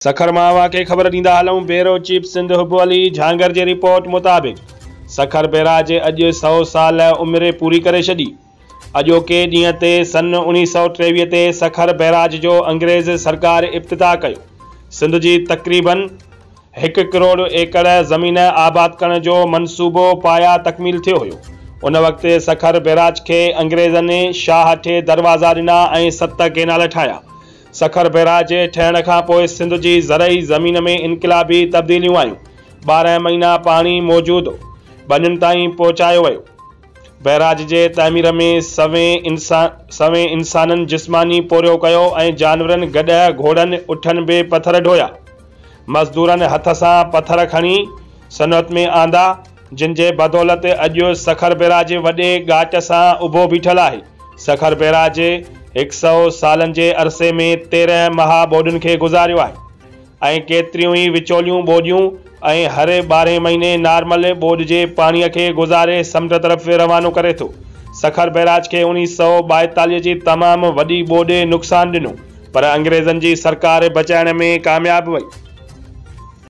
سکر مان اوهان کي خبر ڏيندا هلون بيورو چيف سنڌ حب علي جهانگر جي رپورٽ مطابق سکر بئراج اڄ سئو سال عمر پوري ڪري ڇڏي. اڄوڪي ڏينهن تي سن 1923 تي سکر بئراج جو انگريز سرڪار افتتاح ڪيو. سنڌ جي تقريبن هڪ ڪروڙ ايڪڙ زمين آباد ڪرڻ جو منصوبو پايا تڪميل ٿيو هيو. ان وقت سکر بئراج کي انگريزن شاهه ٽي دروازا ڏنا ۽ ست ڪينال ٺاهيا. سکر بئراج ٺهڻ کان پوء سنڌ جي زرعي زمين ۾ انقلابي تبديليون آيون، 12 مهينا پاڻي موجود ٻنين تائين پهچايو ويو. بئراج جي تعمير ۾ سوين انسانن جسماني پورهيو ڪيو ۽ جانورن گڏهه، گهوڙن، اٺن به پٿر ڍويا. مزدورن هٿ سان پٿر کڻي صنعت ۾ آندا، جن جي بدولت اڄ سکر بئراج وڏي ڳاٽ سان اڀو بيٺل آهي. سکر بئراج هڪ سئو سالن جي عرصي ۾ 13 مها ٻوڏن کي گذاريو آهي ۽ ڪيتريون ئي وچوليون ٻوڏيون ۽ هر ٻارهين مهيني نارمل ٻوڏ جي پاڻي کي گذاري سمنڊ طرف روانو ڪري ٿو. سکر بئراج کي 1942 جي تمام وڏي ٻوڏ نقصان ڏنو پر انگريزن جي سرڪار بچائڻ ۾ ڪامياب وئي.